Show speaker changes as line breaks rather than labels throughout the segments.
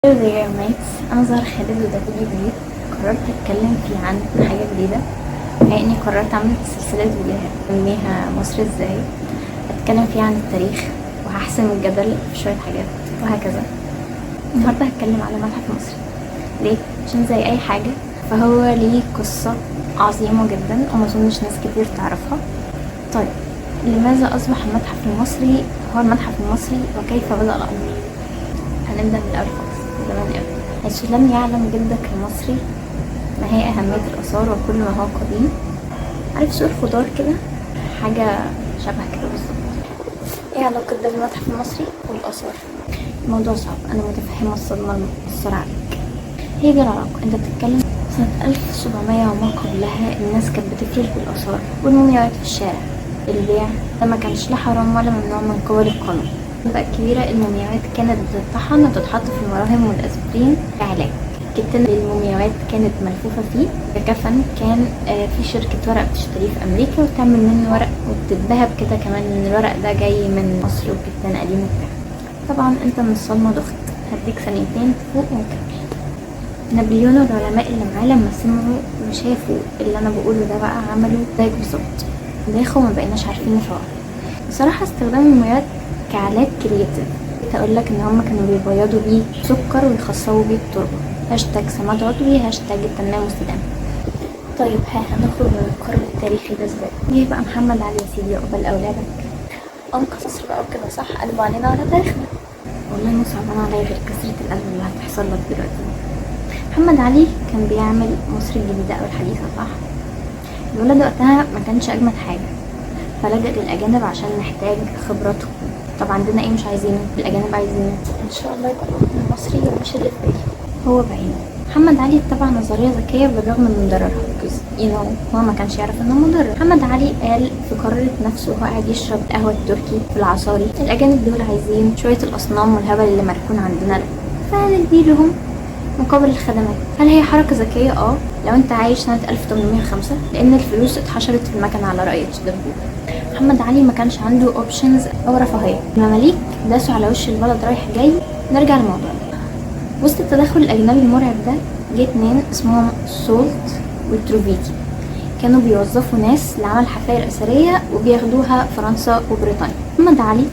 Hello there mates، أنا زهرة خالد وده فيديو جديد قررت أتكلم فيه عن حاجة جديدة، وهي إني قررت أعمل سلسلة فيديوهات أسميها مصر إزاي، أتكلم فيها عن التاريخ وهحسم الجدل في شوية حاجات وهكذا. النهاردة هتكلم على متحف مصر. ليه؟ عشان زي أي حاجة فهو ليه قصة عظيمة جدا وما أظنش ناس كتير تعرفها. طيب، لماذا أصبح المتحف المصري هو المتحف المصري وكيف بدأ الأمر؟ هنبدأ من الأول خالص، زمان أوي، حيث لم يعلم جدك المصري ما هي أهمية الآثار وكل ما هو قديم. عارف سوق الخضار كده؟ حاجة شبه كده بالظبط. ايه علاقة ده بالمتحف المصري والآثار؟ الموضوع صعب، أنا متفهمة الصدمة المؤثرة عليك. هي دي العلاقة. انت بتتكلم سنة 1700 وما قبلها، الناس كانت بتفرش بالآثار والمومياوات في الشارع. البيع ده ما كانش لا حرام ولا ممنوع من قبل القانون. بقى الكبيرة، المومياوات كانت بتطحن وتتحط في المراهم والأسبرين كعلاج. كتان المومياوات كانت ملفوفة فيه ككفن. كان في شركة ورق بتشتريه في أمريكا وتعمل منه ورق وبتتباهى بكده كمان إن الورق ده جاي من مصر وكتان قديم وبتاع. طبعا انت من الصدمة دخت، هديك ثانيتين تفوق ونكمل. نابليون والعلماء اللي معاه لما سمعوا وشافوا اللي انا بقوله ده بقى عملوا زيك بالظبط، داخوا وما بقيناش عارفين نفوق. بصراحة استخدام المومياوات كعلاج creative. اقول لك ان هم كانوا بيبيضوا بيه سكر ويخصبوا بيه التربة. هاشتاج سماد عضوي، هاشتاج التنمية المستدامة. طيب ها، هنخرج من الكرب التاريخي ده ازاي؟ جه بقى محمد علي يا سيدي عقبال اولادك، انقذ مصر بقى وكده، صح؟ قلبوا علينا على تاريخنا. والله ما صعبان عليا غير كسرة القلب اللي هتحصل لك دلوقتي. محمد علي كان بيعمل مصر الجديدة أو الحديثة، صح؟ الولد وقتها ما كانش أجمد حاجة، فلجأ للأجانب عشان نحتاج خبراتهم. طب عندنا ايه مش عايزينه الأجانب عايزينه؟ إن شاء الله يبقى القطن المصري مش اللي في بالي هو بعينه. محمد علي اتبع نظرية ذكية بالرغم من ضررها، because you know هو ما كانش يعرف انه مضر. محمد علي قال في قرارة نفسه وهو قاعد يشرب قهوة التركي في العصاري: الأجانب دول عايزين شوية الأصنام والهبل اللي مركون عندنا ده، فندي لهم مقابل الخدمات. هل هي حركة ذكية؟ اه، لو انت عايش سنة 1805، لان الفلوس اتحشرت في المكنة على رأي اتش دبور. محمد علي ما كانش عنده options او رفاهية. المماليك داسوا على وش البلد رايح جاي. نرجع لموضوعنا. وسط التدخل الأجنبي المرعب ده جه اتنين اسمهم سولت وتروفيتي، كانوا بيوظفوا ناس لعمل حفائر أثرية وبياخدوها فرنسا وبريطانيا. محمد علي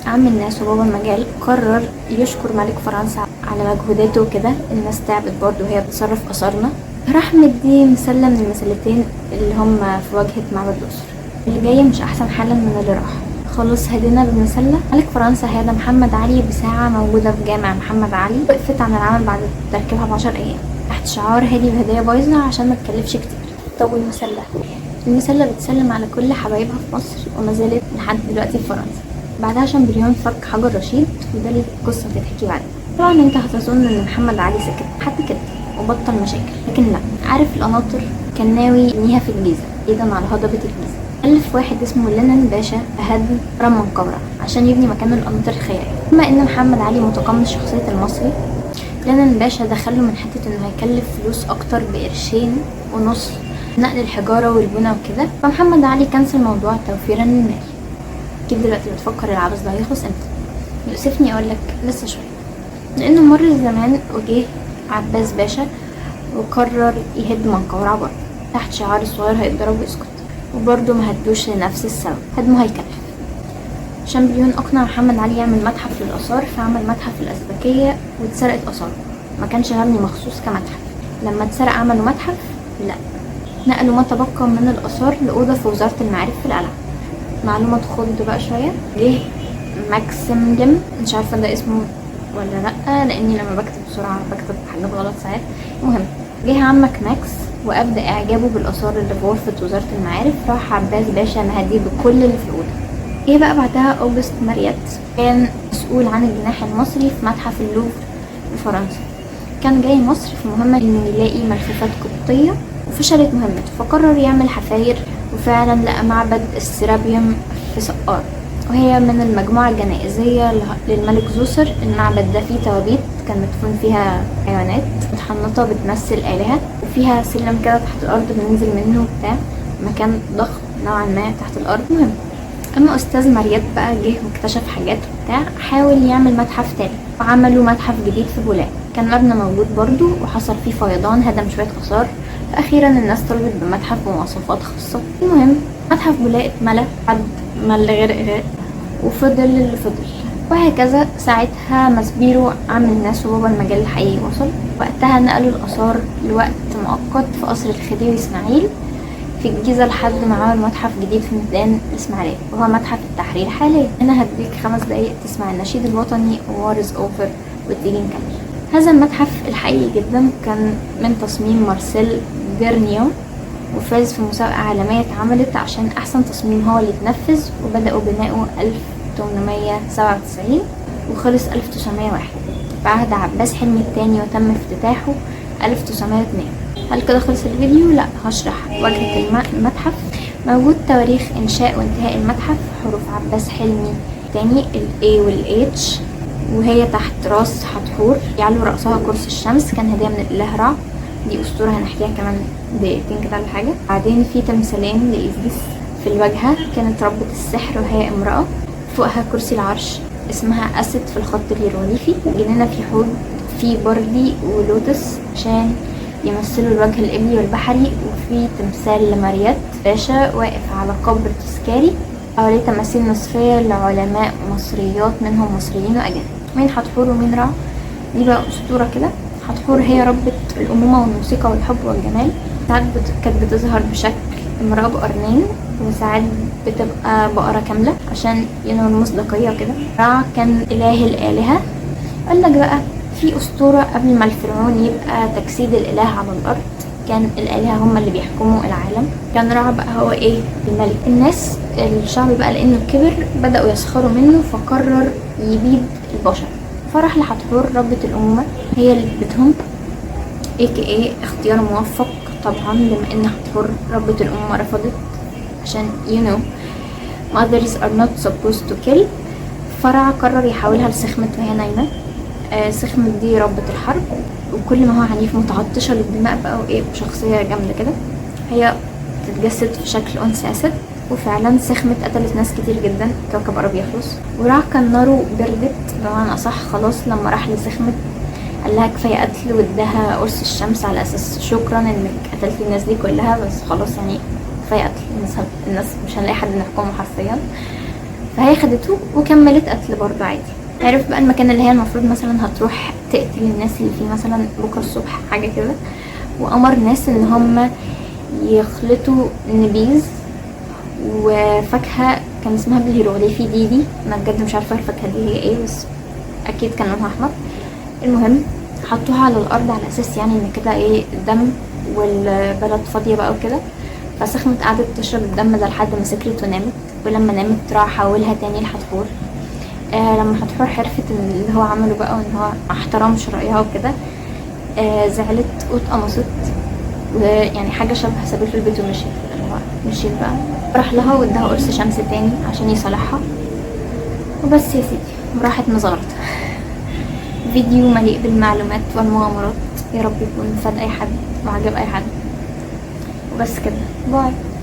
عم الناس وبابا المجال قرر يشكر ملك فرنسا على مجهوداته وكده، الناس تعبت برضه وهي بتصرف آثارنا. راح مدي مسلة من المسلتين اللي هم في واجهة معبد الأقصر. اللي جاي مش أحسن حالا من اللي راح خلص. هدينا بالمسلة، ملك فرنسا هدى محمد علي بساعة موجودة في جامع محمد علي، وقفت عن العمل بعد تركيبها ب10 أيام، تحت شعار هادي بهدية بايظة عشان ما تكلفش كتير. طب والمسلة؟ المسلة بتسلم على كل حبايبها في مصر وما زالت لحد دلوقتي في فرنسا. بعدها شامبليون فك حجر رشيد، وده ليه قصة تتحكي بعدين. طبعا انت هتظن ان محمد علي سكت حد كده وبطل مشاكل، لكن لا. عارف القناطر؟ كان ناوي يبنيها في الجيزة، ايضا على هضبة الجيزة. ألف واحد اسمه لينن باشا هدم هرم منقورع عشان يبني مكانه القناطر الخيرية. بما ان محمد علي متقمص شخصية المصري، لينن باشا دخله من حتة انه هيكلف فلوس اكتر بقرشين ونص نقل الحجارة والبنى وكده، فمحمد علي كنسل الموضوع توفيرا للمال. اكيد دلوقتي بتفكر العبث ده هيخلص امتى؟ يؤسفني اقولك لسه شوية، لانه مر الزمان وجه عباس باشا وقرر يهد منقورع برضه تحت شعار الصغير هيتضرب ويسكت، وبرضه ما هدوش لنفس السبب، هدمه هيكلف. شامبليون أقنع محمد علي يعمل متحف للآثار، فعمل متحف الأزبكية واتسرقت آثاره. ما كانش مبني مخصوص كمتحف. لما اتسرق عملوا متحف؟ لا، نقلوا ما تبقى من الآثار لأوضة في وزارة المعارف في القلعة. معلومة تخض بقى شوية. جه ماكسيم ليم، مش عارفة ده اسمه ولا لأ لأني لما بكتب بسرعة بكتب حاجات غلط ساعات. المهم، جه عمك ماكس وأبدأ إعجابه بالآثار اللي في غرفة وزارة المعارف، راح عباس باشا مهديه بكل اللي في الأوضة. جه بقى بعدها أوجست ماريات، كان مسؤول عن الجناح المصري في متحف اللوفر بفرنسا. كان جاي مصر في مهمة إنه يلاقي ملفوفات قبطية، وفشلت مهمته، فقرر يعمل حفاير، وفعلا لقى معبد السيرابيوم في سقارة، وهي من المجموعة الجنائزية للملك زوسر. المعبد ده فيه توابيت كان مدفون فيها حيوانات متحنطة بتمثل آلهة، وفيها سلم كده تحت الأرض بننزل منه وبتاع، مكان ضخم نوعا ما تحت الأرض. المهم، اما استاذ ماريات بقى جه واكتشف حاجات وبتاع، حاول يعمل متحف تاني، وعملوا متحف جديد في بولاق. كان مبنى موجود برضو وحصل فيه فيضان هدم شوية آثار، فأخيرا الناس طلبت بمتحف بمواصفات خاصة. المهم متحف بولاق اتملى بعد ما اللي غرق غرق، وفضل اللي فضل وهكذا. ساعتها ماسبيرو عم الناس وبابا المجال الحقيقي وصل. وقتها نقلوا الآثار لوقت مؤقت في قصر الخديوي إسماعيل في الجيزة لحد ما عمل متحف جديد في ميدان الإسماعيلية، وهو متحف التحرير حاليا. أنا هديك 5 دقايق تسمع النشيد الوطني war is over وتيجي نكمل. هذا المتحف الحقيقي جدا كان من تصميم مارسيل جيرنيو، وفاز في مسابقة عالمية اتعملت عشان أحسن تصميم هو اللي اتنفذ، وبدأوا بناؤه 1897 وخلص 1901 في عهد عباس حلمي الثاني، وتم افتتاحه 1902. هل كده خلص الفيديو؟ لا، هشرح واجهة المتحف. موجود تواريخ إنشاء وانتهاء المتحف، حروف عباس حلمي الثاني ال A وال H، وهي تحت راس حتحور يعلو رأسها قرص الشمس، كان هدية من الإله رع. دي أسطورة هنحكيها كمان دقيقتين كده ولا حاجة. بعدين في تمثالين لإيزيس في الواجهة، كانت ربة السحر وهي امرأة، فوقها كرسي العرش اسمها أست في الخط الهيروغليفي. جنينة في حوض في بردي ولوتس عشان يمثلوا الوجه القبلي والبحري، وفي تمثال لماريات باشا واقف على قبر تذكاري، حواليه تماثيل نصفية لعلماء مصريات منهم مصريين وأجانب. مين حتحور ومين رع؟ دي بقى أسطورة كده. حتحور هي ربة الأمومة والموسيقى والحب والجمال. ساعات كانت بتظهر بشكل امرأة بقرنين، وساعات بتبقى بقرة كاملة عشان ينمو المصداقية وكده. رع كان إله الآلهة. قال لك بقى في أسطورة قبل ما الفرعون يبقى تجسيد الإله على الأرض، كان الآلهة هم اللي بيحكموا العالم. كان رع بقى هو إيه؟ الملك. الناس الشعب بقى لأنه كبر بدأوا يسخروا منه، فقرر يبيد البشر. فراح لحتحور ربة الأمومة، هي اللي بتهم AKA اختيار موفق طبعا، بما ان حتحور ربة الأمومة رفضت عشان you know mothers are not supposed to kill. فرع قرر يحولها لسخمت وهي نايمة. سخمت دي ربة الحرب، وكل ما هو عنيف متعطشة للدماء بقى وايه، وشخصية جامدة كده. هي تتجسد في شكل أنثى أسد، وفعلا سخمت قتلت ناس كتير جدا، الكوكب قرب يخلص. ورع كان ناره بردت بمعنى أصح خلاص لما راح لسخمت قال لها كفاية قتل، واداها قرص الشمس على أساس شكرا إنك قتلتي الناس دي كلها، بس خلاص كفاية قتل الناس مش هنلاقي حد نحكمه حرفيا. فهي خدته وكملت قتل برضه عادي. عرف بقى المكان اللي هي المفروض مثلا هتروح تقتل الناس اللي فيه مثلا بكرة الصبح حاجة كده، وأمر ناس إن هم يخلطوا نبيذ وفاكهة كان اسمها بالهيروغليفي ديدي، أنا بجد مش عارفة الفاكهة دي هي ايه بس أكيد كان لونها أحمر. المهم حطوها على الأرض على أساس إن كده ايه الدم والبلد فاضية بقى وكده. فسخمت قعدت تشرب الدم ده لحد ما سكرت ونامت، ولما نامت راح حولها تاني لحتحور. لما حتحور عرفت ان اللي هو عمله بقى وان هو ما احترمش رأيها وكده، زعلت واتقمصت، ويعني حاجة شبه سابت له البيت ومشيت كده، اللي هو مشيت بقى. راح لها واداها قرص شمس تاني عشان يصالحها، وبس يا سيدي وراحت مزغرطة. فيديو مليء بالمعلومات والمغامرات، يا رب يكون فاد اي حد وعجب اي حد. وبس كده، bye.